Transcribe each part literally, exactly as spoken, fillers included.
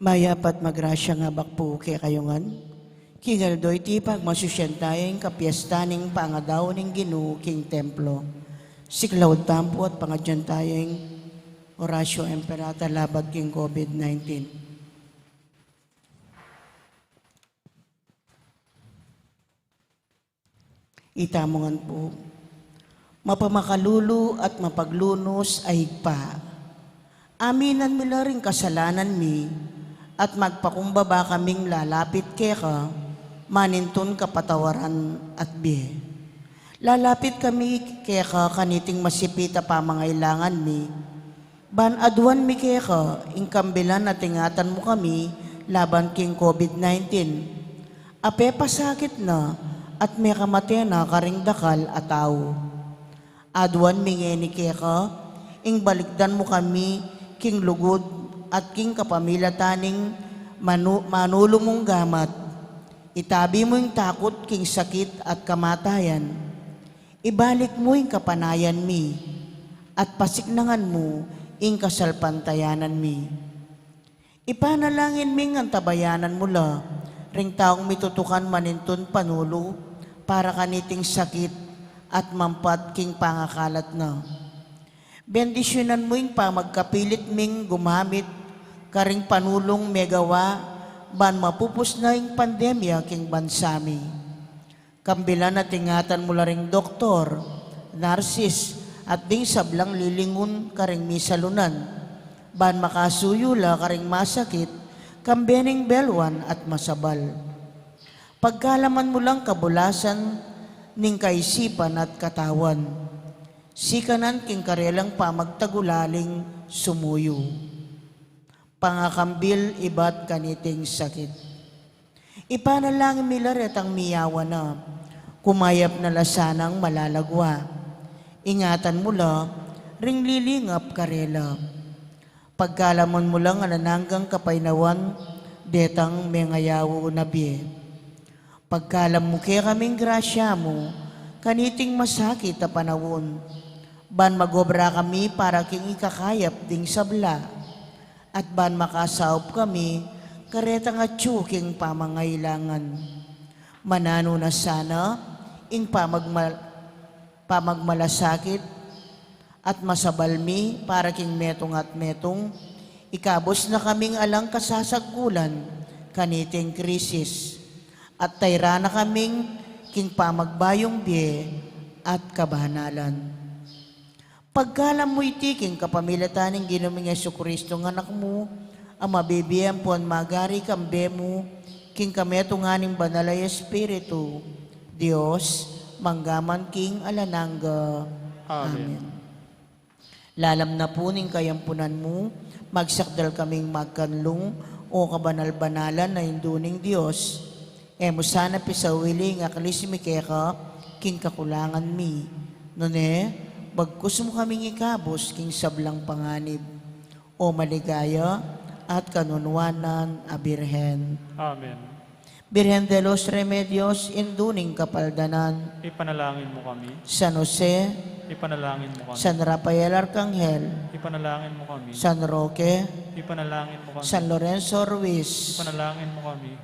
Mayap at magrasyang abak pu kekayu ngan. King aldo iti pagmasusyan taya ing kapiestan ning Pangadaun ning Ginu king templo. Siklaud tamu pu at pangadyan taya ing Oratio Imperata laban king COVID nineteen. Itamu ngan pu. Mapamakalulu at mapaglunus a Ibpa, aminan mi la ring kasalanan mi at magpakumbaba kaming lalapit keka, manintun kapatawaran at bie. Lalapit kami keka kaniting masipit a pamangailangan mi, ban aduan mi keka ing kambilan at ingatan mu kami laban king COVID nineteen a pepasakit na at mekamate na karing dakal a tau. Aduan mi ngeni keka ing balikdan mu kami king lugud at king kapamilatan ning manu-, manulu mung gamat. Itabi mu ing takut king sakit at kamatayan. Ibalik mu ing kapanayan mi, at pasiknangan mu ing kasalpantayanan mi. Ipanalangin mi ngan tabayanan mu la ring taung mitutukan manintun panulu para kaniting sakit at mampat king pangakalat na. Bendisyunan mu ing pamagkapilit ming gumamit karing panulung megawa ban mapupus na ing pandemya king bansa mi. Kambilan at ingatan mu la ring doktor, narsis, at ding sablang lilingun karing misalunan, ban makasuyu la karing masakit, kambe ning belwan at masabal. Pagkalaman mu lang kabulasan ning kaisipan at katawan. Sikanan king karelang pamagtagulaling sumuyu. Pangakambil ibat kaniting sakit. Ipanalangin mi la retang miyawan na, kumayap na la sanang malalagwa. Ingatan mu la ring lilingap karela. Pagkalamon mu lang alang anggang kapaynawan detang mengayawan a bie. Pagkalam mu kekaming grasya mu kaniting masakit a panaun, ban magobra kami para king ikakayap ding sabla, at ban makasaup kami karetang atyu king pamangailangan. Mananu na sana ing pamagmal-, pamagmalasakit at masabal mi para king metung at metung, ikabus na kaming alang kasasagkulan kaniting krisis, at tayra na kaming king pamagbayung bie at kabanalan. Pagkalam mu iti king kapamilatan ning Ginu ming Jesucristo nga Anak mu, a mabibie ampon magari kambe mu, king kametungan ning Banal a Espiritu, Dios, mangga man king alang angga. Amen. Amen. Lalam na pu ning kayampunan mu, magsakdal kaming magkanlung, O kabanal-banalan a Indu ning Dios, e mu sana pisawili ing aklis mi keka king kakulangan mi. Nune, bagkus mu kaming ikabus king sablang panganib. O maligaya at kanunuanan a Birhen. Amen. Birhen de los Remedios, Indu ning Kapaldanan. Ipanalangin mu kami. San Jose. Ipanalangin mu kami. San Rafael Arcangel. Ipanalangin mu kami. San Roque. Ipanalangin mu kami. San Lorenzo Ruiz. Ipanalangin mu kami.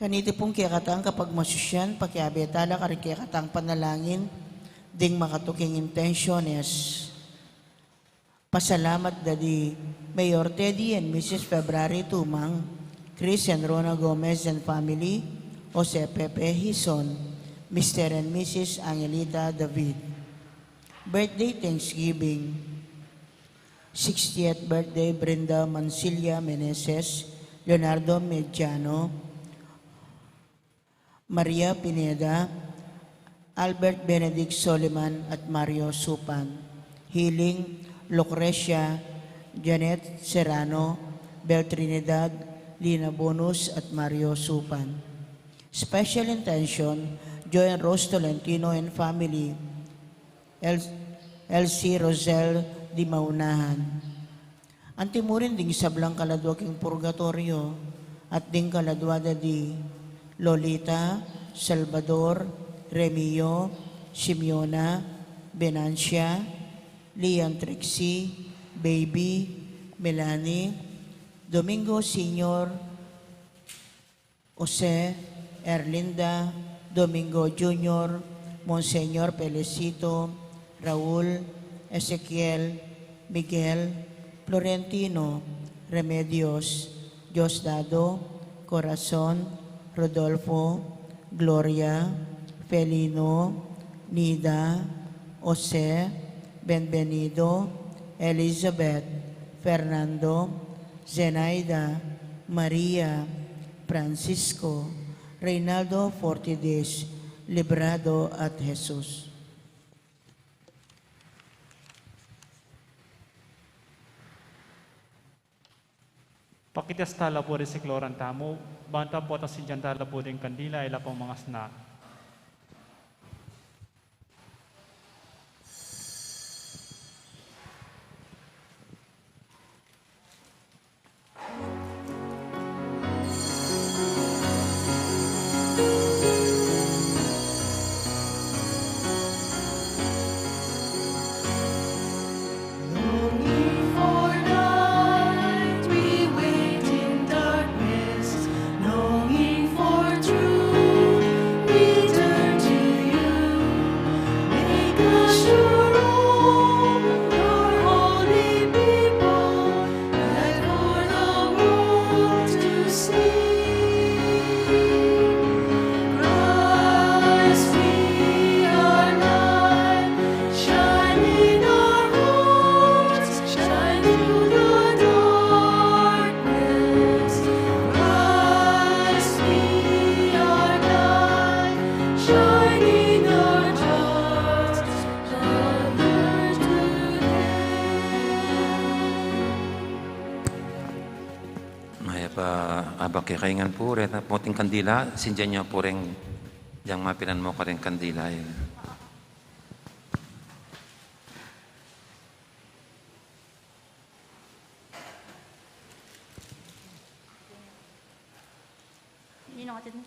Kaniti pung kekatang kapagmasusian, pakiabe tala karing kekatang panalangin ding makatuking intensiones. Pasalamat da di Mayor Teddy and Missus February Tumang, Chris and Rona Gomez and family, Jose Pepe Hison, Mister and Missus Angelita David. Birthday Thanksgiving. Sixtieth birthday, Brenda Mansilla Meneses, Leonardo Mediano, Maria Pineda, Albert Benedict Soliman at Mario Supan. Healing, Lucrecia, Janet Serrano, Bel Trinidad, Lina Bonus at Mario Supan. Special intention, Joy and Rose Tolentino and family. El-, Elsie Rosel di Maunahan. Anti mu rin ding sablang kaladua king purgatoryo, at ding kaladua da di Lolita, Salvador, Remio, Simeona, Venancia, Lian Trixie, Baby, Melanie, Domingo Senior, Jose, Erlinda, Domingo Junior, Monseñor Felicito, Raul, Ezequiel, Miguel, Florentino, Remedios, Diosdado, Corazon, Rodolfo, Gloria, Felino, Nida, Jose, Benvenido, Elizabeth, Fernando, Zenaida, Maria, Francisco, Reynaldo Fortides, Librado at Jesus. Pakitas tala pu ring sikloran tamu, banta potang sindian tala pu ring kandila, ila pang mangasna. Longing for night, we wait in darkness. Longing for truth, we turn to you. Make us your own, your holy people, light for the world to see. Christ, be our light, shine in our hearts, shine through the darkness. Christ, be our light, shine in our hearts, the world today. Mayap a abak kekayu ngan pu, reta pu ing kandila, sindian yu pu ring, yang mapilan mu karing kandila, e. Ninong, atid mo.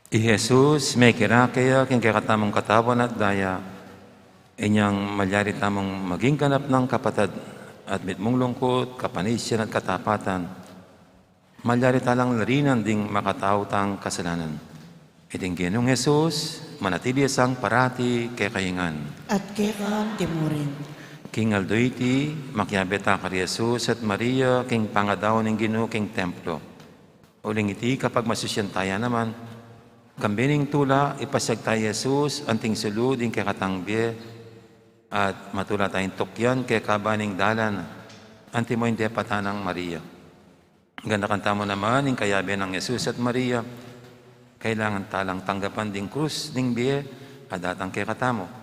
I Jesus, mekirake ya king kekatamung katawan at daya, inyang malyari tamung maging ganap nang kapatad at mitmung lungkut, kapanisian at katapatan. Malyari talang larinan ding makatau tang kasalanan. Iting Ginung Jesus, manatili ya sang parati kekayu ngan. At keka mu rin. King aldo iti, makiabe ta kari Jesus at Maria, king pangadaun ning Ginu king templo. Uling iti, kapagmasusian taya naman, kambe ning tula, ipasiag ta i Jesus, anting sulu ding kekatang bie, at matula tayang tukyan keka ban ing dalan, antimo ing depat nang Maria. Ganakan tamu naman ing kayabe nang Jesus at Maria, kailangan talang tanggapan ding krus ning bie a datang kekatamu.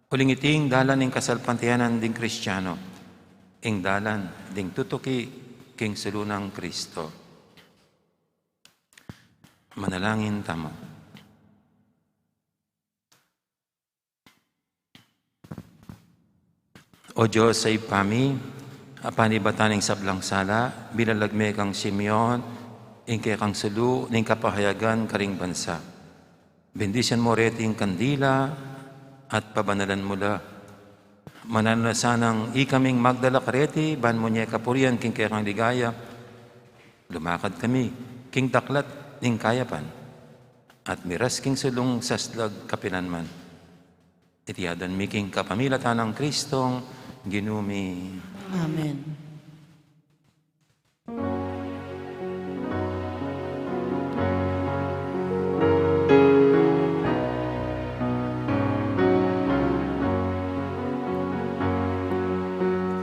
Uling iti ing dalan ning kasalpantayanan ding Kristiano, ing dalan ding tutuki king sulu nang Kristo. Manalangin tamu. O Dios a Ibpa mi, a panibatan ning sablang sala, binalag me kang Simeon ing kekang sulu ning kapahayagan karing bansa. Bendisyan mu reting kandila at pabanalan mu la. Mananu na sanang ikaming magdala kareti ban mu ne kapurian king kekang ligaya. Lumakad kami king daklat ning kayapan at miras king sulung saslag kapilanman. Iti adwan mi king kapamilatan nang Kristong Ginu mi. Amen.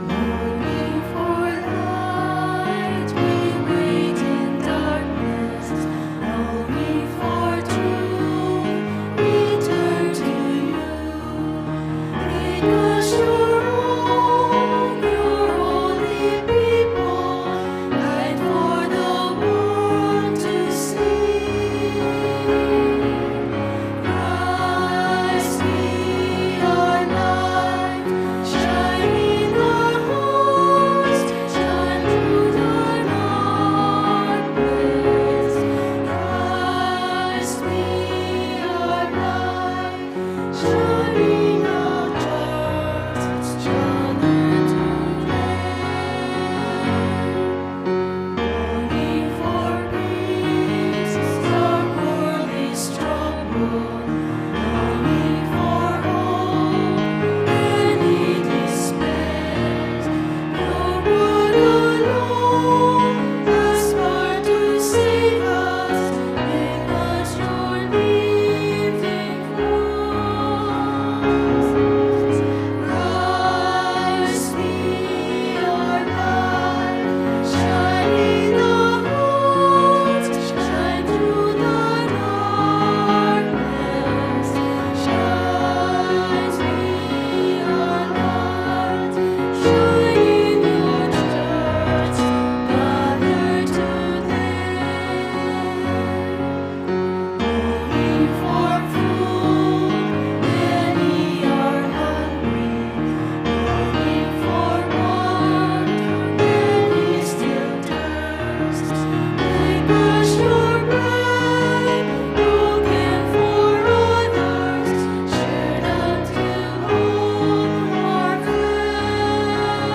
Longing for light, we wait in darkness. Longing for truth, we turn to you. Make us your own, your holy people, light for the world to see. Christ be our light, shine in our hearts, shine through the darkness. Christ be our light, shine in our hearts, shine through the darkness. Longing for peace, our world is troubled. Longing for hope, many despairs. Your word alone has power to save us. Make us your living Christ be our light, shine in our hearts, shine through the darkness. Christ be our light, shine in your church, gathered today. Longing for food, many are hungry. Longing for warmth, many still thirst. Make us your bread, broken for others, shared until all are fed.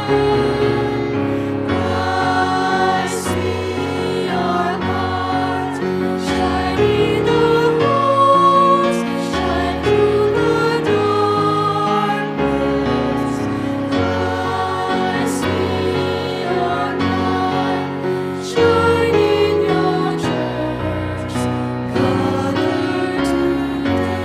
Christ be our light, shine in our hearts, shine through the darkness. Christ be our light, shine in your church, gathered today.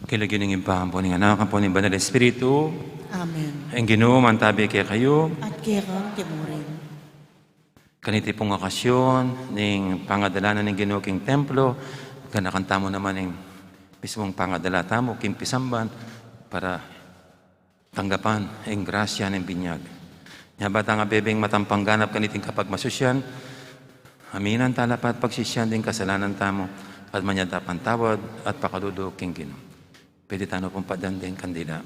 King lagyu ning Ibpa, ampo ning Anak, ampo ning Banal Espiritu. Amen. Ing Ginu mantabi kekayu. At keka mu rin. Kaniti pung okasyon ning pangadala na ning Ginu king templo, ganakan tamu naman ing mismung pangadala tamu king pisamban para tanggapan ing grasya ning binyag. Nya ba tang abebeng matampang ganap kaniting kapagmasusian, aminan tala pa at pagsisian ding kasalanan tamu, at manyad a pantawad at pakalulu king Ginu. Pwede tano pung padan ding kandila.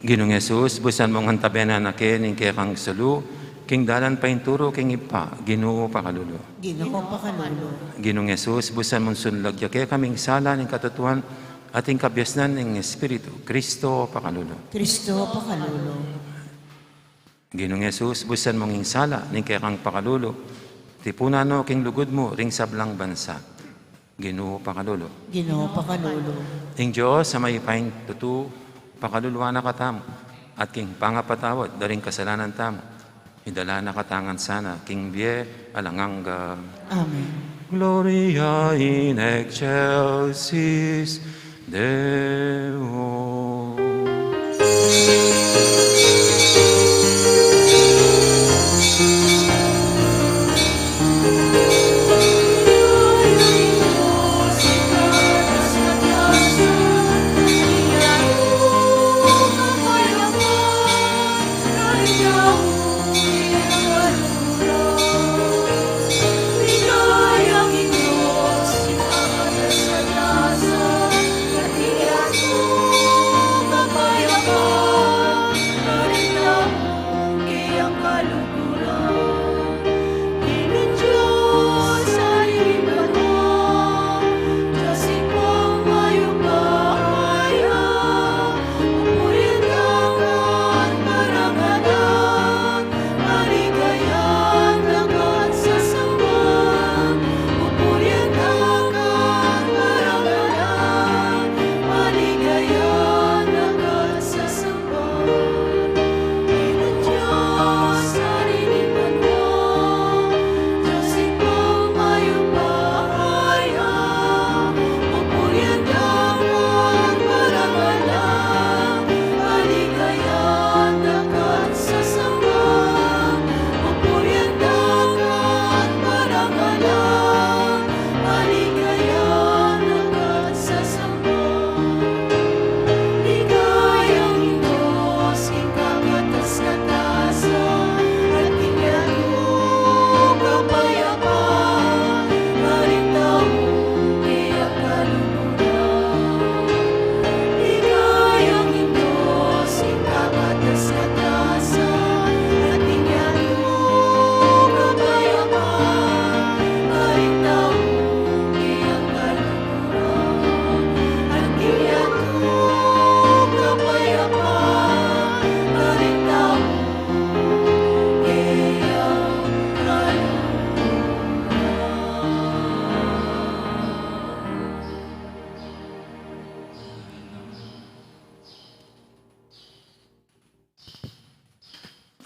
Ginung Jesus, busan mung antabe na ning kekang sulu, king dalan painturu king Ibpa, Ginu pakalulu. Ginu pakalulu. Ginung Jesus, busan mung sunlag ya kekaming sala ning katutuan, at ing kabiasnan ning Espiritu, Kristo pakalulu. Kristo pakalulu. Ginung Jesus, busan mung ing sala ning kekang pakalulu, tipunan no king lugud mu ring sablang bansa. Ginu pakalulu. Ginu pakalulu. Ing Dios a mayupayang tutu, pakaluluan na katamu, at king pangapatawad da ring kasalanan tamu, idala na katamu ngan sana king bie alang angga. Amen. Gloria in excelsis Deo.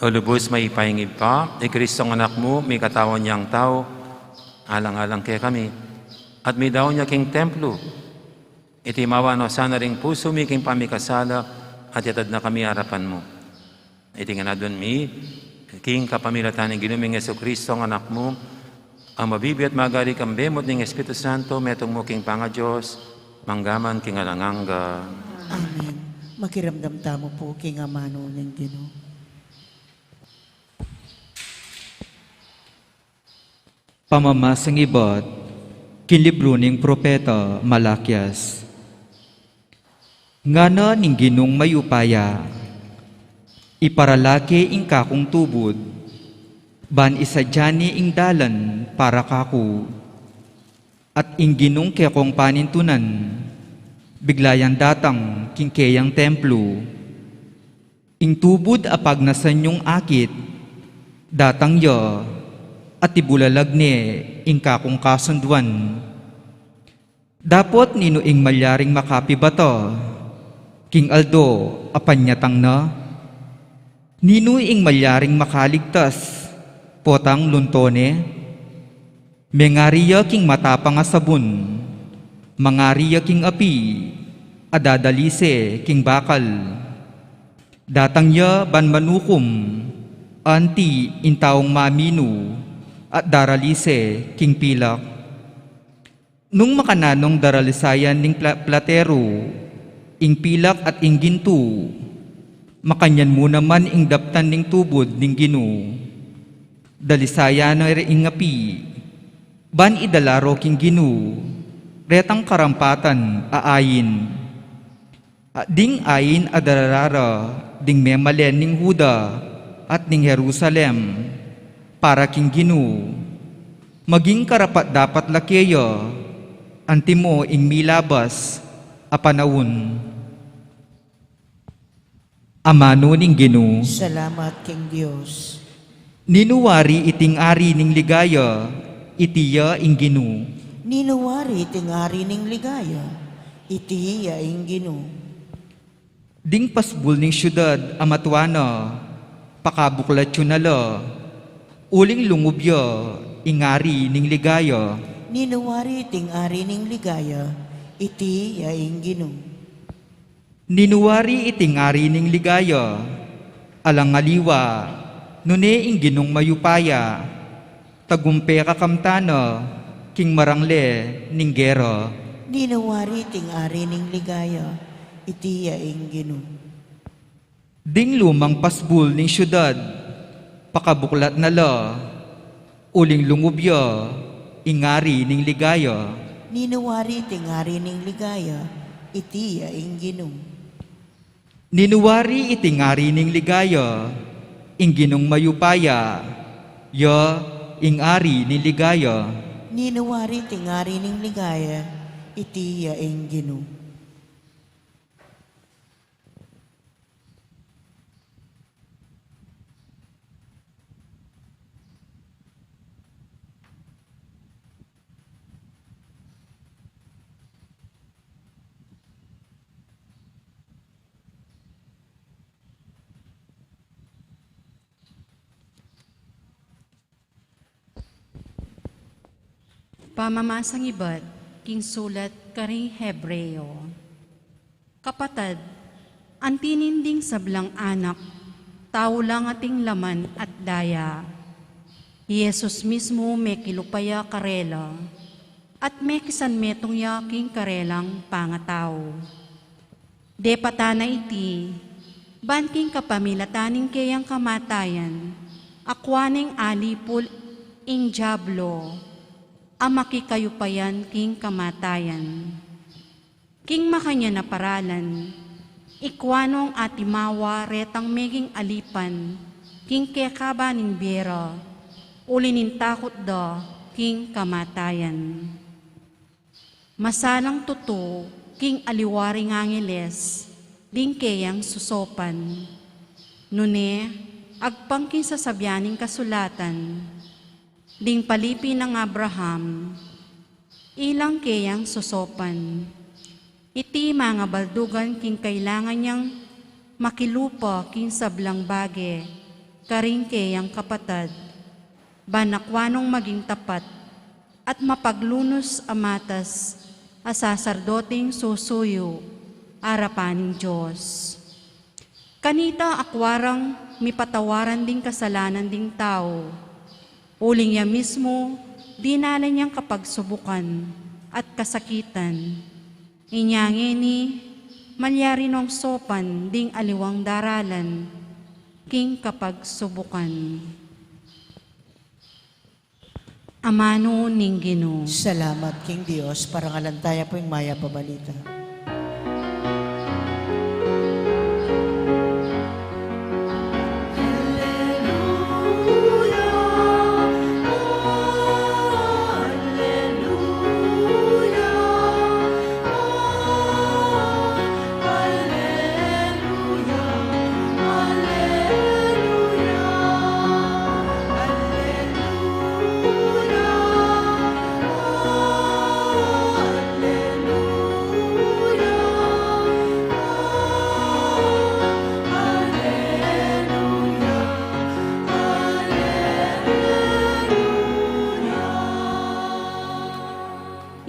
O lubus mayupayang Ibpa, i Kristong Anak mu, mikatawan yang tau, alang-alang kekami, at midaun ya king templo, iti mawan no sana ring pusu mi king pamikasala, at yatad na kami arapan mu. Iti ngan adwan mi, king kapamilatan ning Ginu ming Jesucristo, ang Anak mu, a mabibie at magari kambe mu at ning Espiritu Santo, metung mu king pangaDios, mangga man king alang angga. Amen. Makiramdam tamu pu king amanu ning Ginu. Pamamasang ibat king libru ning propeta Malakias. Ngana ning Ginung mayupaya, iparala ke ing kakung tubud, ban isadia ne ing dalan para kaku. At ing Ginung kekong panintunan, bigla yang datang king keyang templo. Ing tubud a pagnasan yung akit, datang ya, at ibulalag ne ing kakung kasunduan. Dapot ninu ing malyaring makapibata king aldo a panyatang na? Ninu ing malyaring makaligtas potang lunto ne? Mengari ya king matapang a sabun, mangari ya king api a dadalise king bakal. Datang ya ban manukum, anti ing taung maminu at daralise king pilak. Nung makananung daralisayan ning pla-, platero, Ing pilak at ing gintu, makanyan mu naman ing daptan ning tubud ning Ginu. Dalisayan na ring api, ban idala ro king Ginu retang karampatan a ain. At ding ain a daralan ra ding memalen ning Juda at ning Jerusalem para king Ginu, maging karapat-dapat la keya antimo ing milabas a panaun. Amanu ning Ginu. Salamat king Dios. Ninu wari iting ari ning ligaya? Iti ya ing Ginu. Ninu wari iting ari ning ligaya? Iti ya ing Ginu. Ding pasbul ning siudad a matua na, pakabuklat yu na la, uling lungub ya ing ari ning ligaya. Ninu wari iting ari ning ligaya? Iti ya ing Ginu. Ninu wari iting ari ning ligaya? Alang aliwa, nune ing Ginung mayupaya, tagumpe kakamtan na king marangle ning gera. Ninu wari iting ari ning ligaya? Iti ya ing Ginu. Ding lumang pasbul ning siudad, pakabuklat na la, uling lungub ya ing ari ning ligaya. Ninu wari iting ari ning ligaya? Iti ya ing Ginu. Ninu wari iting ari ning ligaya? Ing Ginung mayupaya ya ing ari ning ligaya. Ninu wari iting ari ning ligaya? Iti ya ing Ginu. Pamamasang ibat king sulat karing Hebreo. Kapatad, anti ning ding sablang anak, tau lang ating laman at daya. I Jesus mismu mekilupa ya karela, at mekisanmetung ya king karelang pangatau. Depatan na iti, ban king kapamilatan ning keyang kamatayan, akua neng alipul ing Diablo, a makikayupayan king kamatayan. King makanyan a paralan, ikua nong atimawa retang meging alipan king kekaban ning bie ra, uli ning takut da king kamatayan. Masalang tutu king aliwa ring angeles ding keyang sosopan. Nune, agpang king sasabian ning kasulatan, ding palipi nang Abraham, ilang keyang sosopan. Iti mangabaldugan king kailangan yang makilupa king sablang bage karing keyang kapatad, ban akua nong maging tapat at mapaglunus a matas a sasardoteng susuyu arapan ning Dios. Kanita akua rang mipatawaran ding kasalanan ding tau, uling ya mismu dinalan yang kapagsubukan at kasakitan. Inya ngeni, malyari nong sopan ding aliwang daralan king kapagsubukan. Amanu ning Ginu. Salamat king Dios. Parangalan taya pu ing mayap a balita.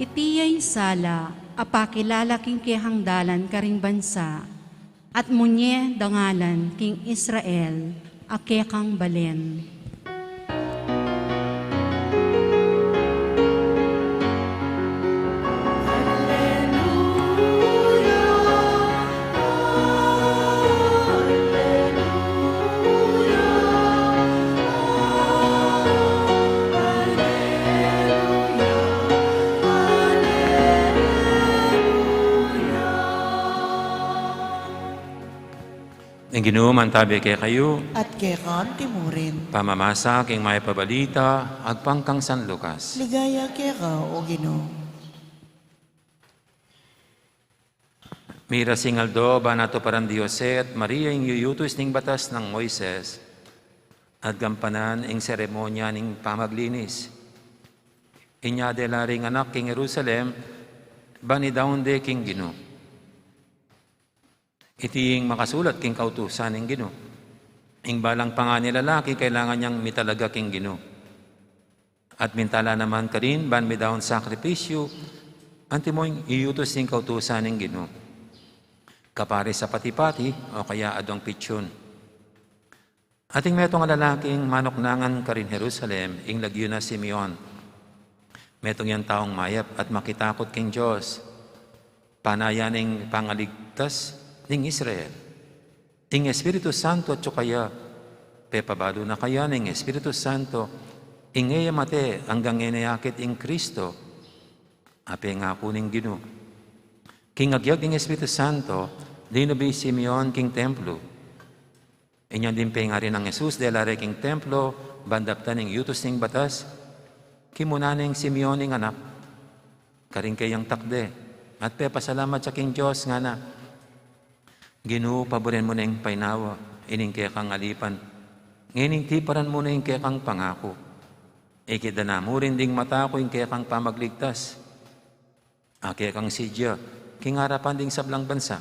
Iti ya ing sala a pakilala king kekang dalan karing bansa, at munye dangalan king Israel a kekang balen. Ing Ginu mantabi kekayu. At keka mu rin. Pamamasa king Mayap a Balita agpang kang San Lucas. Ligaya keka, O Ginu. Mirasing aldo, ban atuparan di Jose at Maria ing yuyutus ning batas nang Moises, at gampanan ing seremonya ning pamaglinis. Inya dela ring anak king Jerusalem, ban idaun de king Ginu. Iti ing makasulat king kautusan ning Ginu. Ing balang pangani lalaki kailangan yang mitalaga king Ginu. At mintala naman karin ban midaun sakripisyu, antimo ing iyutus ning kautusan ning Ginu. Kapare sa pati-pati, o kaya adwang pitsun. Ating metung a lalaking manuknangan karin Jerusalem, ing lagyu na Simeon. Metung yang taung mayap at makitakut king Dios. Pana ya ning pangaligtas ning Israel. Ing Espiritu Santo atyu kaya, pepabalu na kaya ning Espiritu Santo, ing e ya mate anggang e ne akit ing Kristo, a pengaku ning Ginu. King agyag ning Espiritu Santo, linub i Simeon king templo. Inya ding pengari nang Jesus dela re king templo, ban daptan ing yutus ning batas, kimuna neng Simeon ing anak karing keyang takde, at pepasalamat ya king Dios, ngana, Ginu, paburen mu neng painawa ining kekang alipan, ngening tiparan mu ne ing kekang pangaku. Ikit da na mu rin ding mata ku ing kekang pamagligtas, a kekang sidya king arapan ding sablang bansa.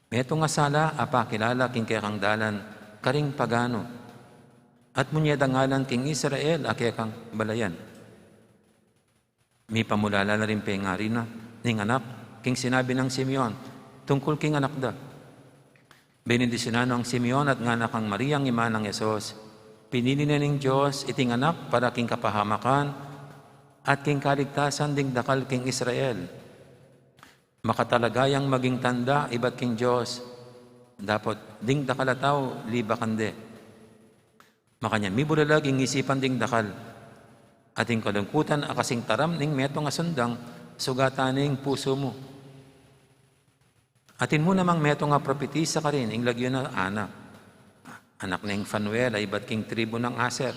Metung a sala a pakilala king kekang dalan karing pagano, at munye dangalan king Israel a kekang balayan. Mipamulala na ring pengari na ning anak king sinabi nang Simeon tungkul king anak da. Benendisyunan nang Simeon at ngana kang Maria ing ima nang Jesus, pinili ne ning Dios iting anak para king kapahamakan at king kaligtasan ding dakal king Israel. Makatalaga yang maging tanda ibat king Dios, dapot ding dakal a tau libakan de. Makanyan mibulalag ing isipan ding dakal, at ing kalungkutan a kasing taram ning metung a sundang sugatan ning pusu mu. Atin mu namang metung a propetisa karin, ing lagyu na Ana, anak neng Fanuel a ibat king tribu nang Aser.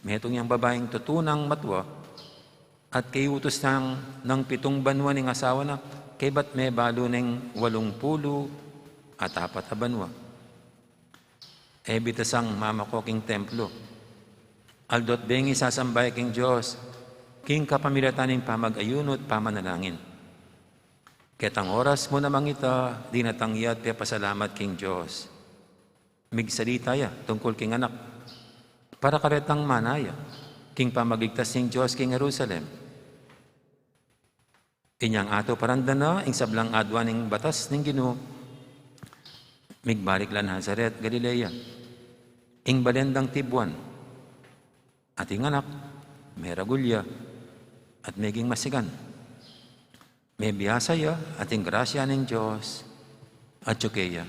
Metung yang babaing tutu nang matua, at kayutus nang, nang pitung banua ning asawa na, kaybat mebalu neng walung pulu at apat a banua. E bitasang mamako king templo. Aldo't bengi sasamba ya king Dios king kapamilatan ning pamag-ayunu't pamanalangin. Ketang oras mu namang ita, dinatang ya at pepasalamat king Dios. Migsalita ya tungkul king anak, para karetang mana ya king pamagligtas ning Dios king Jerusalem. Inyang atuparan da na ing sablang adwan ning batas ning Ginu, migbalik la Nazaret, Galilea, ing balen dang tibuan. At ing anak meragul ya at meging masigan. Mebiasa ya at ing grasya ning Dios atyu keya.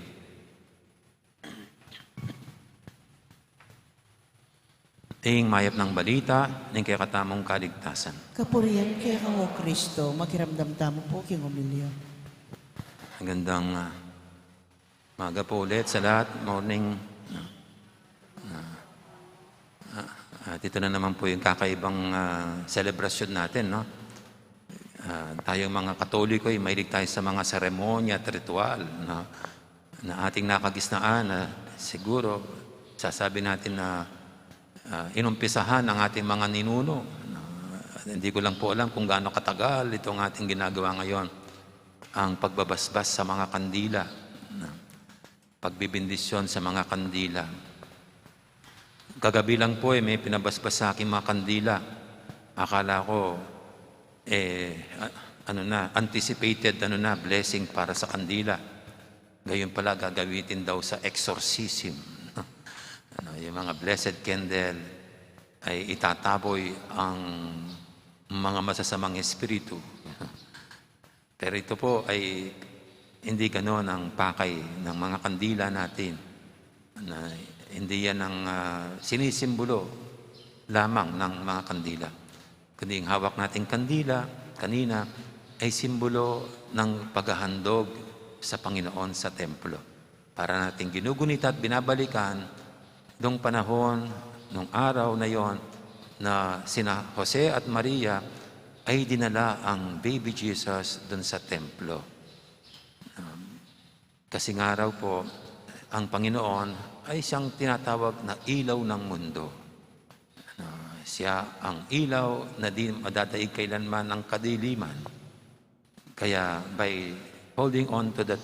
Ing mayap nang balita ning kekatamung kaligtasan. Kapurian keka, O Kristo. Makiramdam tamu pu king omilya. Magandang, ah, maga po ulit sa lahat. Morning. Ah, ah, at ito na naman po yung kakaibang, ah, selebrasyon natin, no? Ah, tayong mga Katoliko, eh, mahilig tayo sa mga seremonya at ritual, no? Na ating nakagisnaan, na siguro sasabi natin na, ah, inumpisahan ng ating mga ninuno. Na, hindi ko lang po alam kung gaano katagal itong ating ginagawa ngayon, ang pagbabasbas sa mga kandila, na pagbibindisyon sa mga kandila. Kagabi lang po, eh, may pinabasbas sa akin mga kandila. Akala ko, eh, a-, ano na, anticipated, ano na, blessing para sa kandila. Gayon pala, gagamitin daw sa exorcism. Ano, yung mga blessed candle ay itataboy ang mga masasamang espiritu. Pero ito po ay hindi ganon ang pakay ng mga kandila natin. Na hindi yan ang, ah, sinisimbolo lamang ng mga kandila. Kundi ang hawak nating kandila kanina ay simbolo ng paghahandog sa Panginoon sa templo. Para nating ginugunita at binabalikan nung panahon, nung araw na yon, na sina Jose at Maria ay dinala ang baby Jesus dun sa templo. Um, kasi nga raw po, ang Panginoon ay siyang tinatawag na ilaw ng mundo. Na siya ang ilaw na di madadaig kailanman ng kadiliman. Kaya by holding on to that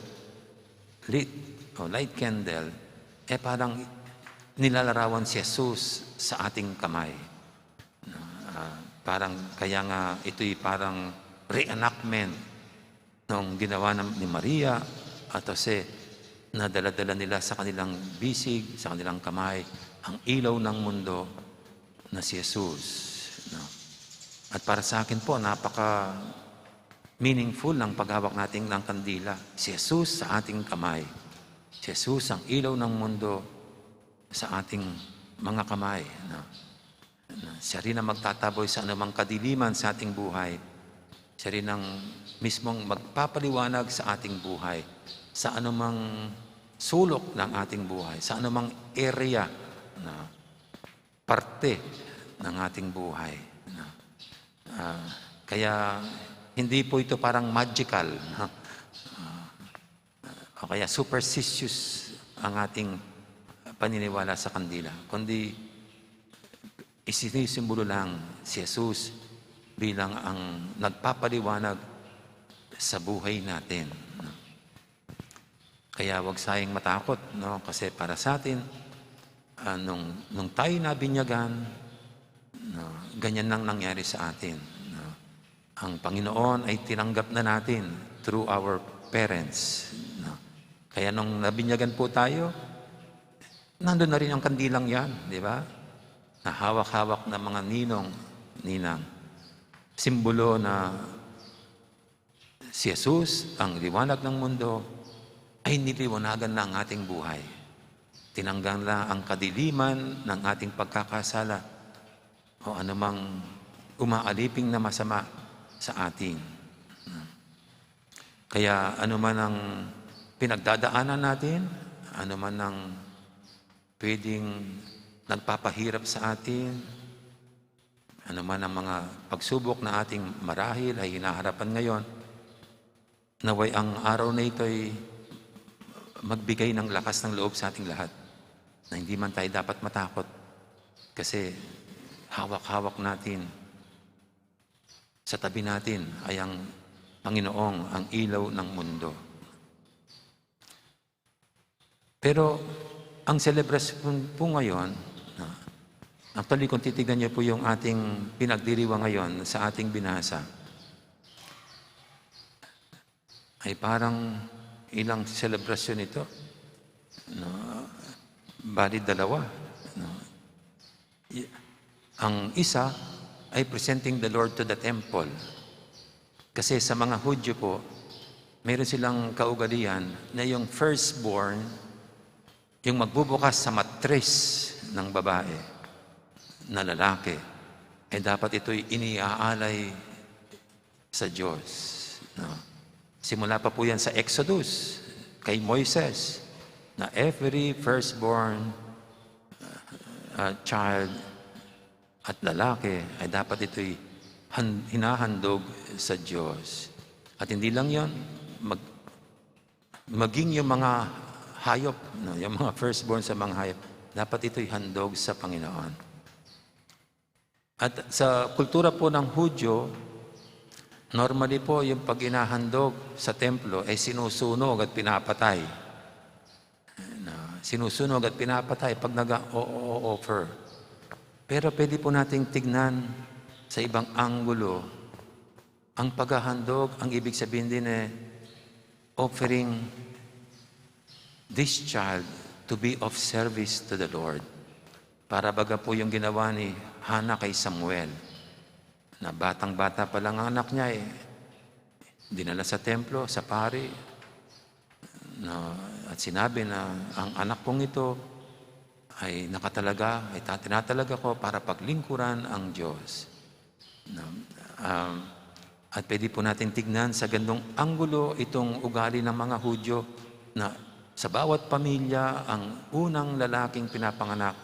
lit o light candle, eh, parang nilalarawan si Jesus sa ating kamay. Na, ah, parang, kaya nga ito'y parang reenactment nung ginawa ng, ni Maria at Jose, na dala-dala nila sa kanilang bisig, sa kanilang kamay, ang ilaw ng mundo na si Jesus, no? At para sa akin po, napaka meaningful ng paghawak natin ng kandila. Si Jesus sa ating kamay. Si Jesus ang ilaw ng mundo sa ating mga kamay, no? Na siya rin ang magtataboy sa anumang kadiliman sa ating buhay. Siya rin ang mismong magpapaliwanag sa ating buhay, sa anumang sulok ng ating buhay, sa anumang area, na parte ng ating buhay, no? Ah, kaya hindi po ito parang magical, no? Ah, o kaya superstitious ang ating paniniwala sa kandila, kundi isinisimbolo lang si Jesus bilang ang nagpapaliwanag sa buhay natin, no? Kaya wag sayang matakot, no? Kasi para sa atin, ah, nung, nung tayo nabinyagan, no, ganyan nang nangyari sa atin, no? Ang Panginoon ay tinanggap na natin through our parents, no? Kaya nung nabinyagan po tayo, nandun na rin ang kandilang yan, di ba? Na hawak-hawak ng mga ninong, ninang. Simbolo na si Jesus, ang liwanag ng mundo, ay niliwanagan na ang ating buhay. Tinanggal na ang kadiliman ng ating pagkakasala o anumang umaaliping na masama sa atin. Kaya anuman ang pinagdadaanan natin, anuman ang pwedeng nagpapahirap sa atin, anuman ang mga pagsubok na ating marahil ay hinaharapan ngayon, naway ang araw na ito ay magbigay ng lakas ng loob sa ating lahat na hindi man tayo dapat matakot kasi hawak-hawak natin, sa tabi natin ay ang Panginoong, ang ilaw ng mundo. Pero ang selebrasyon po ngayon, no, actually, kung titignan niyo po yung ating pinagdiriwang ngayon sa ating binasa, ay parang ilang selebrasyon ito, no? Bali dalawa, no? Y-, ang isa ay presenting the Lord to the temple. Kasi sa mga Hudyo po, meron silang kaugalian na yung firstborn, yung magbubukas sa matris ng babae na lalaki, eh, dapat ito'y iniaalay sa Diyos, no? Simula pa po yan sa Exodus, kay Moises, na every firstborn, uh, child at lalaki ay dapat ito'y han-, hinahandog sa Diyos. At hindi lang yon, mag-, maging yung mga hayop, no? Yung mga firstborn sa mga hayop, dapat ito'y handog sa Panginoon. At sa kultura po ng Hudyo, normally po yung pag-inahandog sa templo ay sinusunog at pinapatay. Na, sinusunog at pinapatay pag nag-o-offer. Pero pwede po nating tignan sa ibang anggulo ang paghahandog, ang ibig sabihin din, eh, offering this child to be of service to the Lord. Para baga po yung ginawa ni Hana kay Samuel, na batang-bata pa lang ang anak niya, eh, dinala sa templo, sa pari, na, at sinabi na, "Ang anak kong ito ay nakatalaga, ay ta-, tinatalaga ko para paglingkuran ang Diyos." No? Um, at pwede po natin tignan sa gandong anggulo itong ugali ng mga Hudyo na Sa bawat pamilya, ang unang lalaking pinapanganak,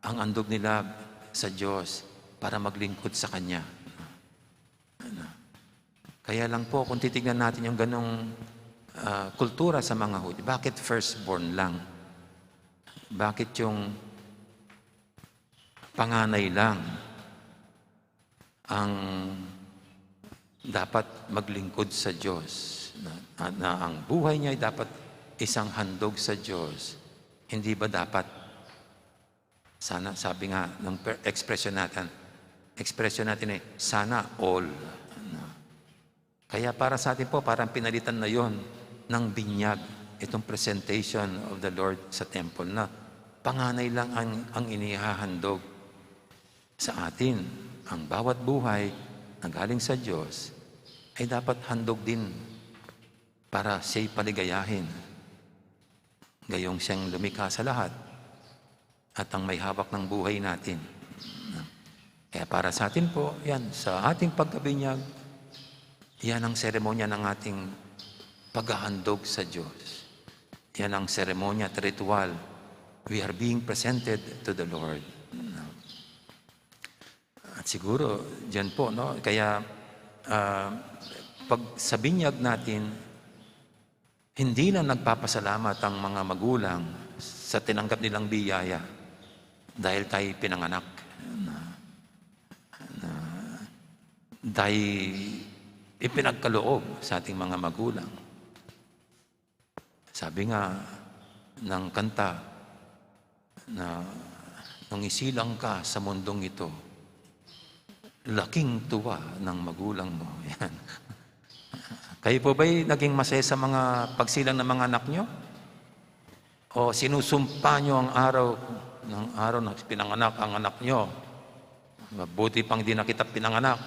ang andog nila sa Diyos para maglingkod sa Kanya. Ano? Kaya lang po, kung titignan natin yung ganong, ah, kultura sa mga Hudyo, bakit firstborn lang? Bakit yung panganay lang ang dapat maglingkod sa Diyos? Na, na, na ang buhay niya ay dapat isang handog sa Diyos. Hindi ba dapat sana, sabi nga ng per-, expression natin, expression natin eh, "Sana all." Ano? Kaya para sa atin po, parang pinalitan na yon ng binyag, itong presentation of the Lord sa temple, na panganay lang ang, ang inihahandog sa atin. Ang bawat buhay na galing sa Diyos ay dapat handog din para siya'y paligayahin. Gayong siyang lumikha sa lahat at ang may hawak ng buhay natin. Kaya para sa atin po, yan, sa ating pagkabinyag, yan ang seremonya ng ating paghahandog sa Diyos. Yan ang seremonya at ritual. We are being presented to the Lord. At siguro, diyan po, no? Kaya, ah, pag sa binyag natin, hindi lang nagpapasalamat ang mga magulang sa tinanggap nilang biyaya dahil tayo pinanganak, na, na, dahil ipinagkaloob sa ating mga magulang. Sabi nga ng kanta na, "Nung isilang ka sa mundong ito, laking tuwa ng magulang mo." Yan. Kayo po ba'y naging masaya sa mga pagsilang ng mga anak nyo? O sinusumpa nyo ang araw, ng araw na pinanganak ang anak nyo? Mabuti pang di na kita pinanganak.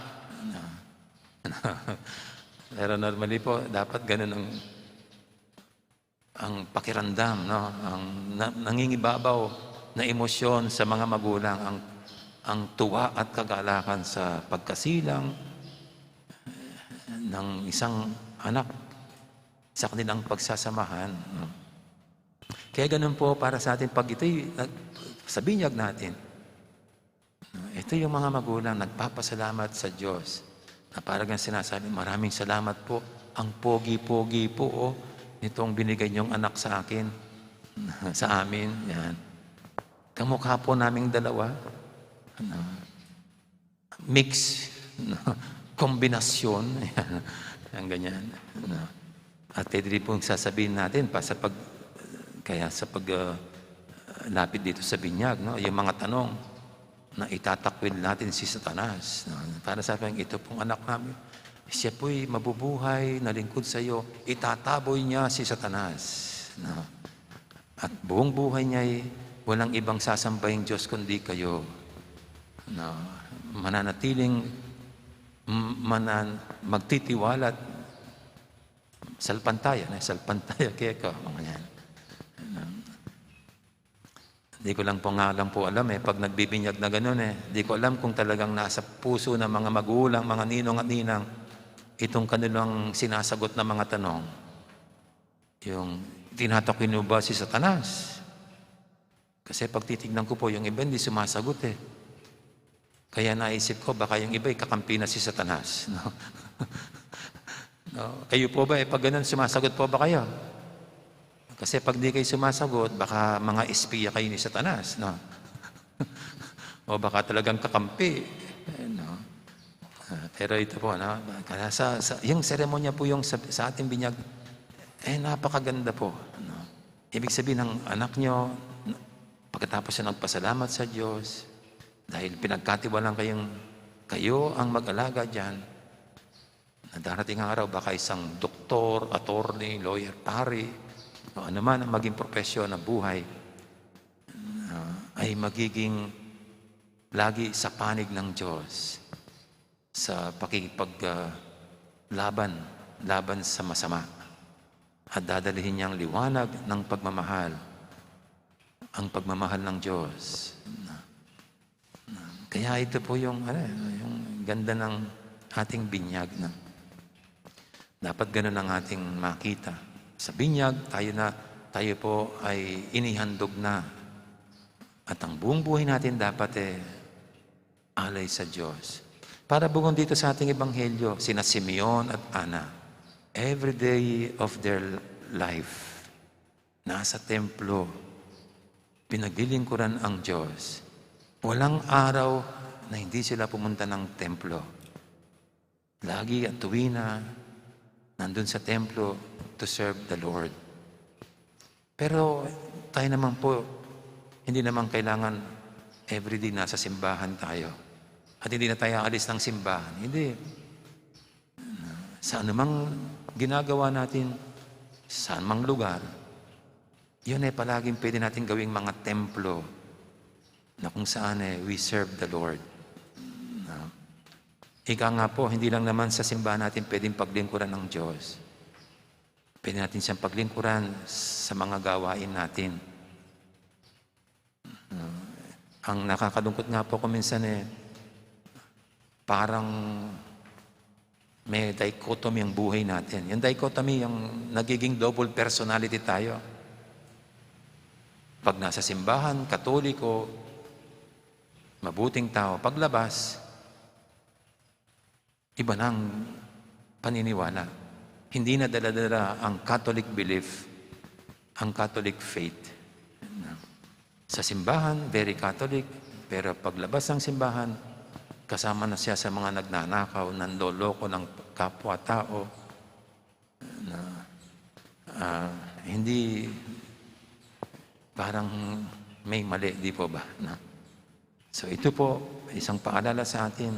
Pero normally po, dapat ganun ang, ang pakiramdam, no? Ang na-, nangingibabaw na emosyon sa mga magulang, ang, ang tuwa at kagalakan sa pagkasilang ng isang anak sa kanilang pagsasamahan, no? Kaya ganun po para sa atin, pag ito'y nag-, sa binyag natin, ito yung mga magulang nagpapasalamat sa Diyos na parang sinasabi, "Maraming salamat po. Ang pogi-pogi po, oh, nitong binigay niyong anak sa akin, sa amin." Yan. Kamukha po naming dalawa. Ano? Mix, no? Kombinasyon. Yan. Ang ganyan. No? At pwede rin pong sasabihin natin, pa sa pag-, kaya sa pag, ah, lapit dito sa binyag, no? Yung mga tanong na itatakwil natin si Satanas, no? Para sa akin, ito pong anak namin, siya po'y mabubuhay na lingkod sa iyo, itataboy niya si Satanas, no? At buong buhay niya'y walang ibang sasambahin Diyos kundi kayo, no? Mananatiling, m-, manan-, magtitiwala at salpantaya, na salpantaya keka, mga yan. Di ko lang po nga lang po alam eh, pag nagbibinyag na ganun eh, di ko alam kung talagang nasa puso ng mga magulang, mga ninong at ninang, itong kanilang sinasagot na mga tanong. Yung, "Tinatakwil mo ba si Satanas?" Kasi pag titignan ko po, yung iba hindi sumasagot eh. Kaya naisip ko, baka yung iba'y kakampi na si Satanas, no? No? Kayo po ba, eh, pag ganun, sumasagot po ba kayo? Kasi pag di kayo sumasagot, baka mga espiya kayo ni Satanas, no? O baka talagang kakampi, eh, no? Ah, pero ito po, no? Kaya sa, sa, yung seremonya po yung sa, sa ating binyag, eh, napakaganda po, no? Ibig sabihin, ng anak nyo, pagkatapos na nagpasalamat sa Diyos, dahil pinagkatiwalaan kayong kayo ang mag-alaga dyan, na darating ang araw, baka isang doktor, attorney, lawyer, pari, o ano man ang maging propesyon ng buhay, ah, ay magiging lagi sa panig ng Diyos sa pakikipag, ah, laban, laban sa masama. At dadalhin niyang liwanag ng pagmamahal, ang pagmamahal ng Diyos. Kaya ito po yung, ano, yung ganda ng ating binyag na dapat ganun ang ating makita. Sa binyag, tayo na tayo po ay inihandog na. At ang buong buhay natin dapat, eh, alay sa Diyos. Para bukod dito sa ating ebanghelyo, sina Simeon at Ana, every day of their life, nasa templo, pinaglilingkuran ang Diyos. Walang araw na hindi sila pumunta ng templo. Lagi at tuwina, nandun sa templo to serve the Lord. Pero tayo naman po, hindi naman kailangan everyday nasa simbahan tayo. At hindi na tayo aalis ng simbahan. Hindi. Sa anumang ginagawa natin, sa anumang lugar, yun ay palaging pwede natin gawing mga templo na kung saan, eh, we serve the Lord. Na, ika nga po, hindi lang naman sa simbahan natin pwedeng paglingkuran ng Diyos. Pwede natin siyang paglingkuran sa mga gawain natin. Ah, ang nakakalungkot nga po kung minsan, eh, parang may dichotomy ang buhay natin. Yung dichotomy, yung nagiging double personality tayo. Pag nasa simbahan, Katoliko, mabuting tao. Paglabas, iba na ang paniniwala. Hindi na dala-dala ang Catholic belief, ang Catholic faith. Sa simbahan, very Catholic, pero paglabas ng simbahan, kasama na siya sa mga nagnanakaw, nanloloko ng kapwa-tao, na, ah, hindi, parang may mali, di po ba? Na, so ito po, isang paalala sa atin.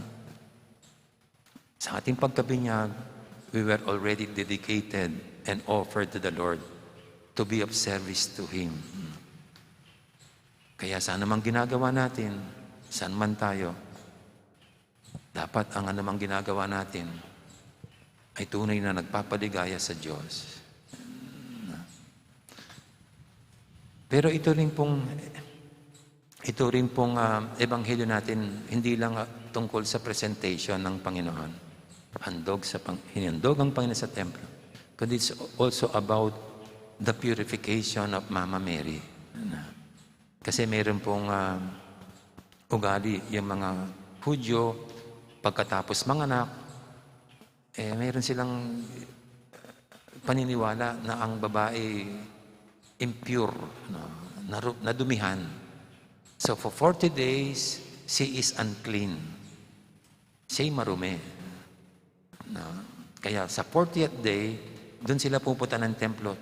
Sa ating pagkabinyag, we were already dedicated and offered to the Lord to be of service to Him. Kaya sa anumang ginagawa natin, saan man tayo, dapat ang anumang ginagawa natin ay tunay na nagpapaligaya sa Diyos. Pero ito rin pong, ito rin pong, ah, ebanghelyo natin, hindi lang, ah, tungkol sa presentation ng Panginoon. Handog sa Pang-, hinandog ang Panginoon sa templo. Kundi it's also about the purification of Mama Mary. Kasi meron pong, ah, ugali yung mga Hudyo, pagkatapos manganak, eh, meron silang paniniwala na ang babae impure, no? Naru-, nadumihan. So for forty days, she is unclean. Siya'y marumi. No? Kaya sa fortieth day, dun sila pupunta ng templo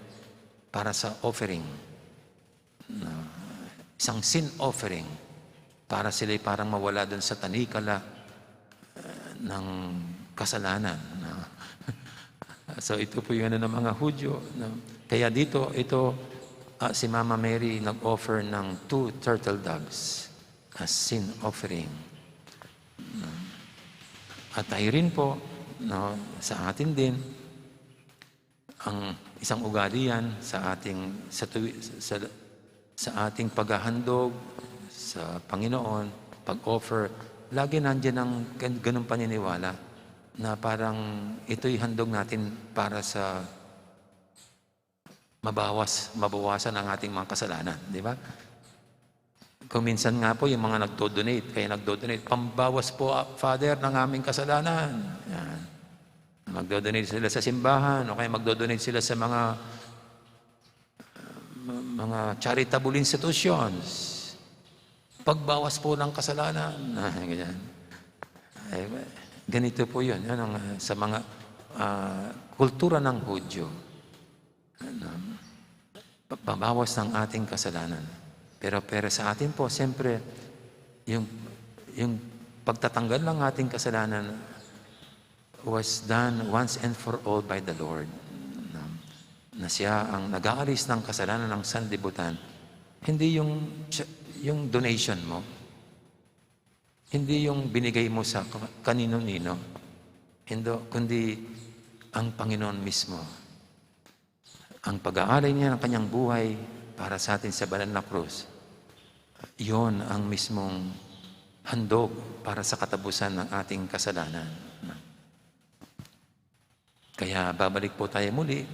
para sa offering. No? Isang sin offering para sila'y parang mawala dun sa tanikala, eh, ng kasalanan. No? So ito po yung ano ng mga Hudyo. No? Kaya dito, ito, ah, si Mama Mary nag-offer ng two turtle doves as sin offering. No? At tayo rin po, no, sa atin din, ang isang ugali yan sa ating, sa tuwi-, sa, sa ating paghahandog sa Panginoon, pag-offer, lagi nandiyan ang gan-, ganung paniniwala na parang ito'y handog natin para sa mabawas, mabawasan ang ating mga kasalanan, di ba? Kung minsan nga po, yung mga nagdo-donate, kaya nagdo-donate, "Pambawas po, ah, Father, ng aming kasalanan." Yan. Magdo-donate sila sa simbahan, o kaya magdo-donate sila sa mga, uh, mga charitable institutions. "Pagbawas po ng kasalanan." Ah, ganyan. Eh, ganito po yun. Yan ang, uh, sa mga, uh, kultura ng Hudyo. Ano, pa-, pabawas ng ating kasalanan. Pero, pero sa atin po, siyempre, yung, yung pagtatanggal ng ating kasalanan was done once and for all by the Lord. Na, na siya ang nag-aalis ng kasalanan ng sanlibutan. Hindi yung, yung donation mo. Hindi yung binigay mo sa ka-, kanino-nino. Hindi, kundi ang Panginoon mismo. Ang pag-aalay niya ng kanyang buhay para sa atin sa banal na krus, yon ang mismong handog para sa katapusan ng ating kasalanan. Kaya babalik po tayo muli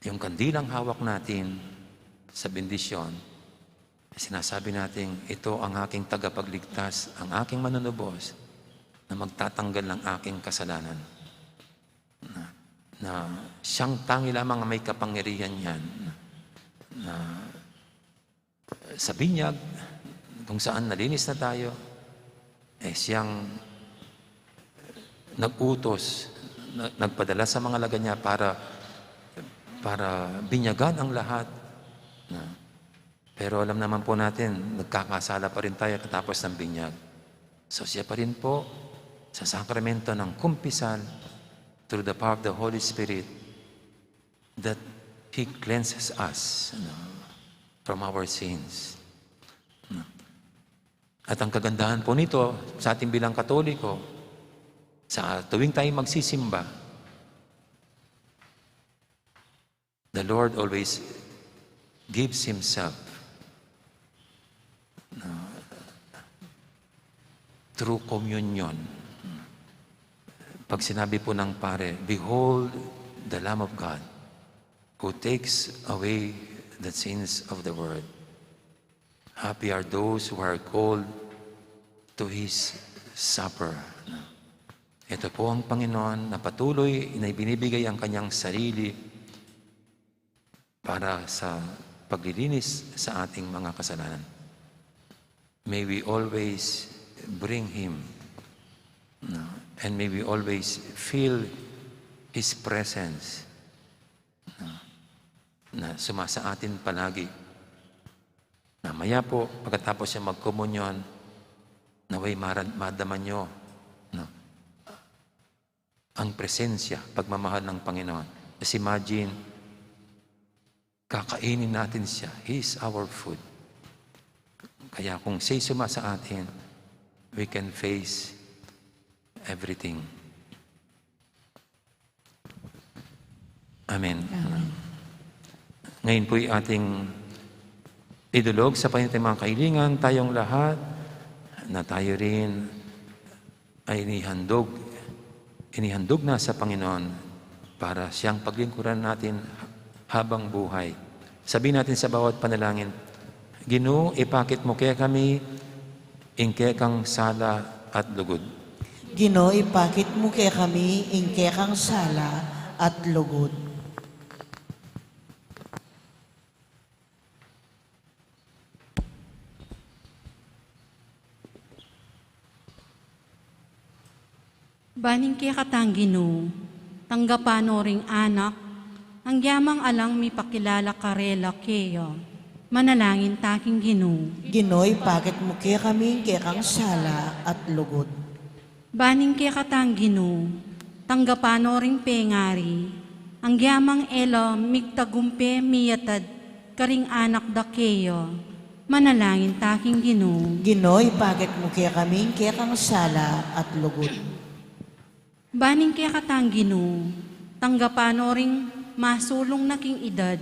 Yung kandilang hawak natin sa bendisyon, sinasabi natin, "Ito ang aking tagapagligtas, ang aking manunubos na magtatanggal ng aking kasalanan." Na, na siyang tangi lamang ang may kapangyarihan yan. Na, na sa binyag, kung saan nalinis na tayo, eh, siyang nag-utos, na-, nagpadala sa mga alagad niya para, para binyagan ang lahat. Na, pero alam naman po natin, nagkakasala pa rin tayo katapos ng binyag. So, siya pa rin po, sa sakramento ng kumpisal, through the power of the Holy Spirit, that He cleanses us, ano, from our sins. At ang kagandahan po nito, sa ating bilang Katoliko, sa tuwing tayo magsisimba, the Lord always gives Himself, no, through communion. Pag sinabi po ng pare, "Behold the Lamb of God who takes away the sins of the world." Happy are those who are called to His supper. Ito po ang Panginoon na patuloy na ibinibigay ang kanyang sarili para sa paglilinis sa ating mga kasalanan. May we always bring Him, no? And may we always feel His presence, no? Na sumasa atin palagi. Mamaya po, pagkatapos yung magkomunyon, naway mara-, madama nyo, no, ang presensya, pagmamahal ng Panginoon. Just imagine, kakainin natin siya. He is our food. Kaya kung siya'y sumasa atin, we can face everything. Amen. Amen. Ngayon po'y ating idulog sa Panginoon ating mga kahilingan, tayong lahat, na tayo rin ay inihandog, inihandog na sa Panginoon para siyang paglingkuran natin habang buhay. Sabihin natin sa bawat panalangin, "Ginu, ipakit mu kekami ing kekang sala at lugud." Ginu, ipakit mu kekami ing kekang sala at lugud. Ban ing kekatang Ginu, tanggapan no ring anak, anggiyamang alang mipakilala karela keya. Manalangin ta king Ginu. Ginu, ipakit mu kekami ing kekang sala at lugud. Ban ing kekatang Ginu, tanggapan no ring pengari, anggiyamang e la migtagumpe miyatad karing anak da keya. Manalangin ta king Ginu. Ginu, ipakit mu kekami ing kekang sala at lugud. Ban ing kekatang Ginu, tanggapan no ring masulung na king edad,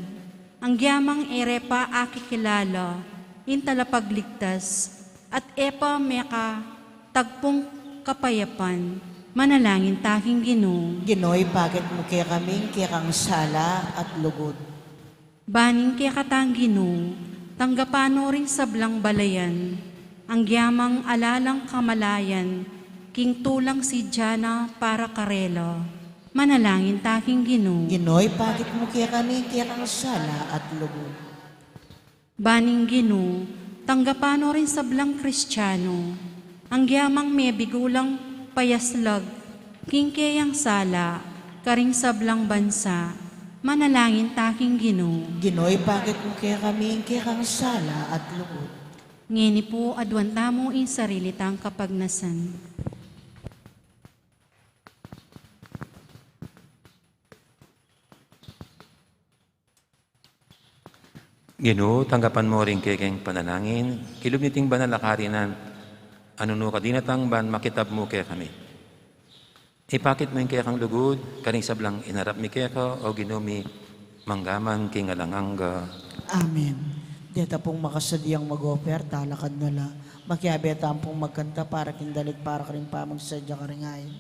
anggiyamang e re pa akikilala ing Talapagligtas, at e pa mekatagpung kapayapan. Manalangin ta king Ginu. Ginu, ipakit mu kekami ing kekang sala at lugud. Ban ing kekatang Ginu, tanggapan no ring sablang balayan, anggiyamang ala lang kamalayan king tulang sidya na para karela. Manalangin ta king Ginu. Ginu, ipakit mu kekami ing kekang sala at lugud. Ban ing Ginu, tanggapan no ring sablang Kristiano, anggiyamang mebigu lang payaslag king keyang sala karing sablang bansa. Manalangin ta king Ginu. Ginu, ipakit mu kekami ing kekang sala at lugud. Ngeni pu, aduan tamu ing sarili tang kapagnasan. Ginu, tanggapan mu ring kekeng panalangin, kilub niting banal a karinan, a nung nu ka dinatang ban makitab mu kekami. Ipakit mu ing kekang lugud karing sablang inarap mi keka, o Ginu mi, mangga man king alang angga. Amen. Deta pung makasadiang mag-offer, talakad na la. Makiabe tamu pung magkanta para king dalit, para karing pamagsadya karing ayin.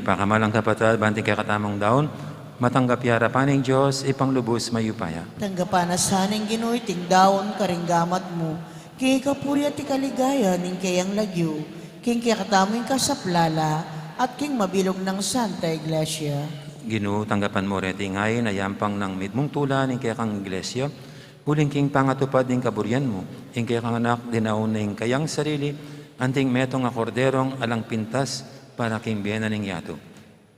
Ipakamalan kapatad, ban iting kekatamung daun, matanggap ya arapan ning Dios, Ibpang lubus mayupaya. Tanggapan na sa ning Ginu iting daun karing gamat mu, king ikapuri at ikaligaya ning keyang lagyu, king kekatamung kasaplalan, at king mabilug nang Santa Iglesia. Ginu, tanggapan mu reti ngeni, a yampang nang mitmung tula ning kekang Iglesia, uling king pangatupad ning kaburian mu, ing kekang Anak dinaun ne ing kayang sarili, anting metung a korderong alang pintas para king bie na ning yatu.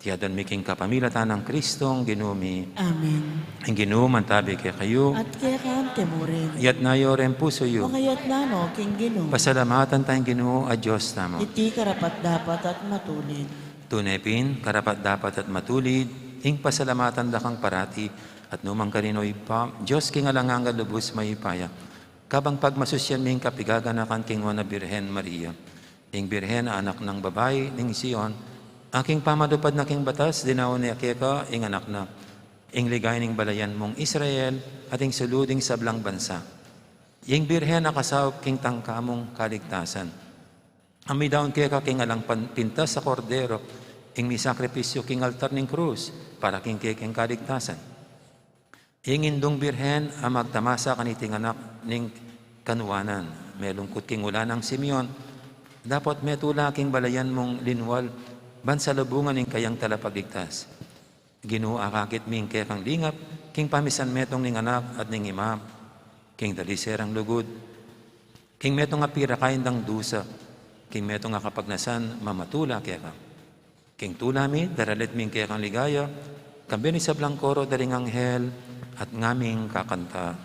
Iti aduan mi king kapamilatan nang Kristong Ginu mi. Amen. Ing Ginu mantabi kekayu. At keka mu rin. Itas yu reng pusu yu. Makaitas no king Ginu. Pasalamatan taya ing Ginu a Dios tamu. Iti karapat-dapat at matulid. Tune pin, karapat-dapat at matulid, ing pasalamatan da kang parati, at nu man karin, o Ibpa, Dios king alang angga, lubus mayupaya. Kabang pagmasusian mi ing kapigaganakan king Nuan a Birhen Maria, ing Birhen a anak nang babai ning Sion, a king pamanupad na king batas, dinaun ne keka ing anak na, ing ligaya ning balayan mung Israel, at ing salu ding sablang bansa. Ing Birhen a kasaup king tangka mung kaligtasan, a midaun keka king alang pan-, pintas a kordero, ing misakripisyu king altar ning krus, para king kekeng kaligtasan. Ing Indung Birhen a magtamasa kaniting anak ning kanuanan, melungkut king ula nang Simeon, dapot metula king balayan mung linwal, ban salubungan ing kayang talapagligtas. Ginu, akakit mi ing kekang lingap, king pamisan metung ning anak at ning ima, king dalise rang lugud, king metung a pirakain dang dusa, king metung a kapagnasan mamatula keka. King tula mi, daralit mi ing kekang ligaya, kambe ning sablang koro da ring anghel, at ngaming kakanta.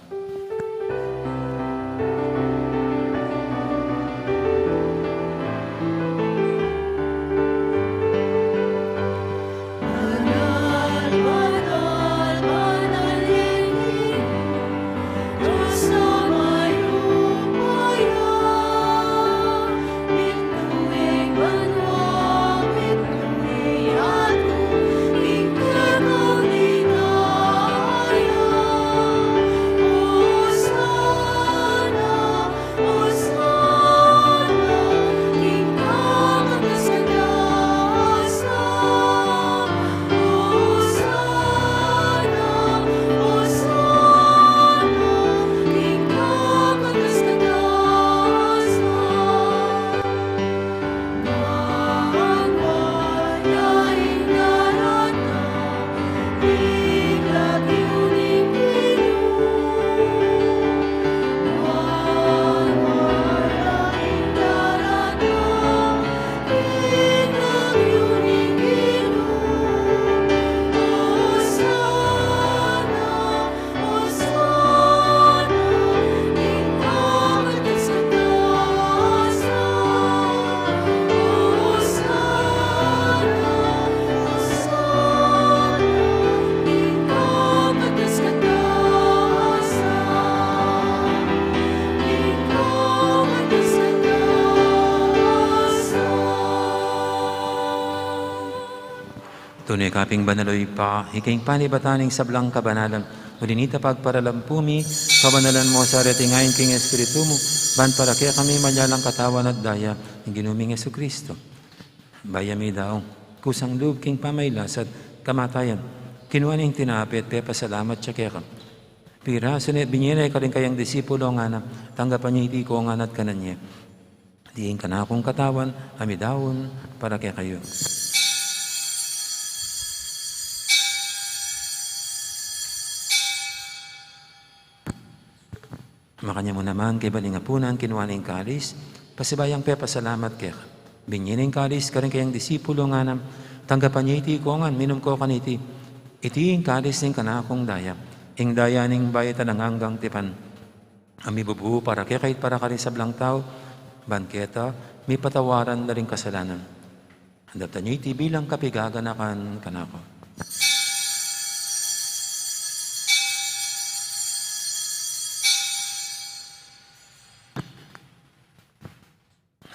Tune ka pin banal, o Ibpa, ika ing panibatan ning sablang kabanalan. Uli na nita pagparalampu mi, kabanalan mu sa reti ngeni king Espiritu mu, ban para kekami maging katawan at daya ning Ginu ming Jesucristo. Bayu ya midaun kusang lub king pamagkasakit at kamatayan, kinua ne ing tinape at pepasalamat ya keka. Pirasu ne, binye ne karing kayang disipulo, ngana, tanggapan ye iti iko ngan at kanan ye. Iti ing kanakung katawan a midaun para kekayu. Makanyan mu naman, kaybat ning apunan, kinua ne ing kalis, pasibayu yang pepasalamat keka, binye ne ing kalis karing kayang disipulo, ngana, tanggapan ye iti iko ngan, minum ko kaniti. Iti ing kalis ning kanakung daya, ing daya ning bayu at alang anggang tipan, a mibubu para kekayu at para karing sablang tau, ban keta mipatawaran la ring kasalanan. Daptan ye iti bilang kapigaganakan kanaku.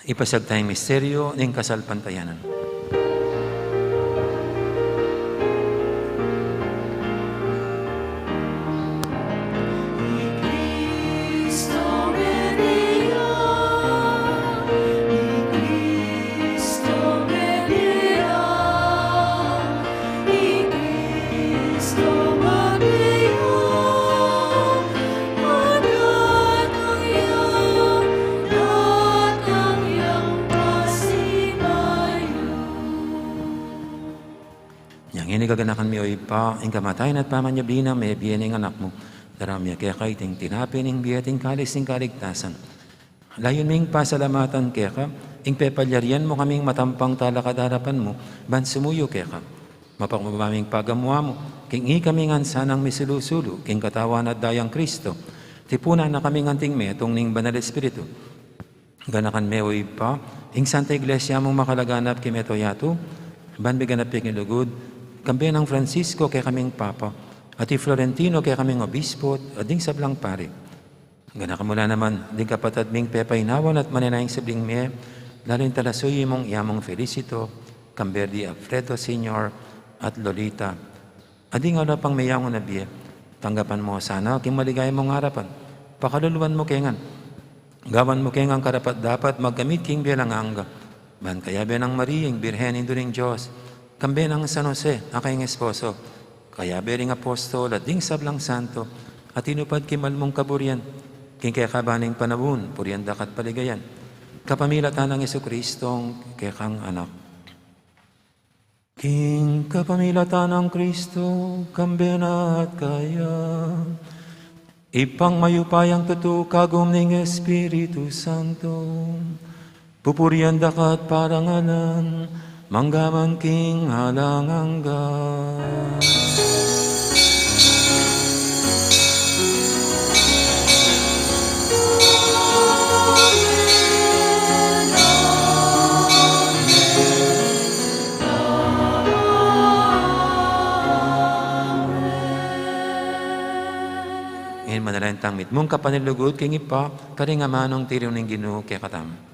Ipasiag taya ing misteryu ning kasalpantayanan. Inya ngeni gaganakan mi, o Ibpa, ing kamatayan at pamanyubli nang mebie ning Anak mu. Daraun mi keka iting tinape ning bie at ing kalis ning kaligtasan. Layun ming pasalamatan keka ing pepalyarian mu kaming matampang talakad king arapan mu, ban sumuyu keka. Mapakumbaba ming pagamu-amu king ikami ngan sanang misulu-sulu king katawan at dayang Kristo. Tipunan na kami ngan anting metung ning Banal Espiritu. Ganakan me, o Ibpa, ing Santa Iglesia mung makalaganap king mabilug a yatu, ban miganap ya king lugud, kambe nang Francisco kekaming Papa, at i Florentino kekaming Obispo, at ding sablang pari. Ganakan mu la naman ding kapatad ming pepainawan at manenayang sibling mie, lalu ing talasuyu mung i Among Felicito, kambe di Alfredo Senior, at Lolita. At ding ala pang meyangu na bie, tanggapan mu sana king maligaya mung arapan. Pakaluluan mu ke ngan. Gawan mu ke ngan karapat-dapat magkamit king bie alang angga. Ban kayabe nang Maria, ing Birhen Indu ning Dios, kambe nang San Jose a kayang esposo, kayabe ring apostol at ding sablang santo, a tinupad king mal mung kaburian, king kekaban ning panaun, purian da ka at paligayan, kapamilatan nang Jesucristong kekang Anak. King kapamilatan nang Kristo, kambe na at kaya, Ibpang mayupayang tutu, kagum ning Espiritu Santo, pupurian da ka at parangalan, mangga man king alang angga. Ngeni manalangin tang mitmung kapanilugud king Ibpa, karing amanung tiri ning Ginu kekatamu.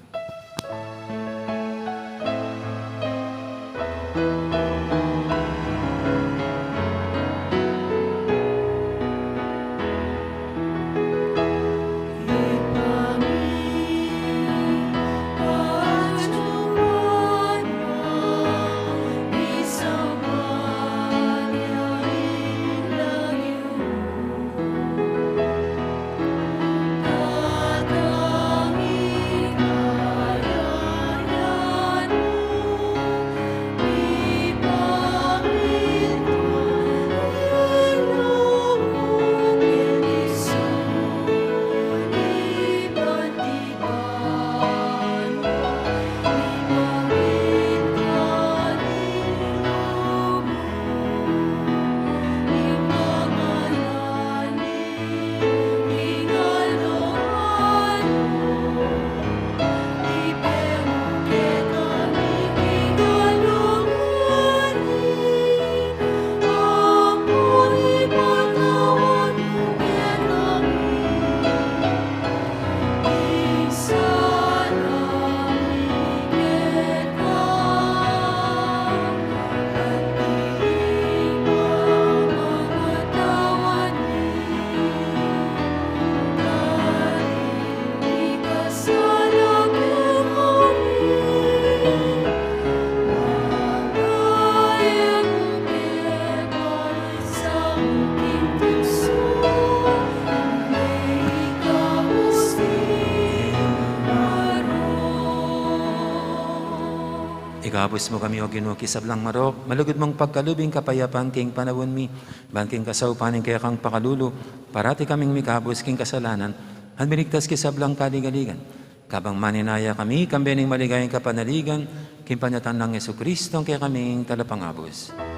Ikabus mu kami, O Ginu, king sablang marok, malugud mung pagkalub ing kapayapan king panaun mi, ban king kasaupan ning kekang pakalulu, parati kaming mikabus king kasalanan, at miligtas king sablang kaligaligan. Kabang manenaya kami, kambe ning maligayang kapanaligan, king panyatang nang Jesucristo, a kekaming Talapangabus.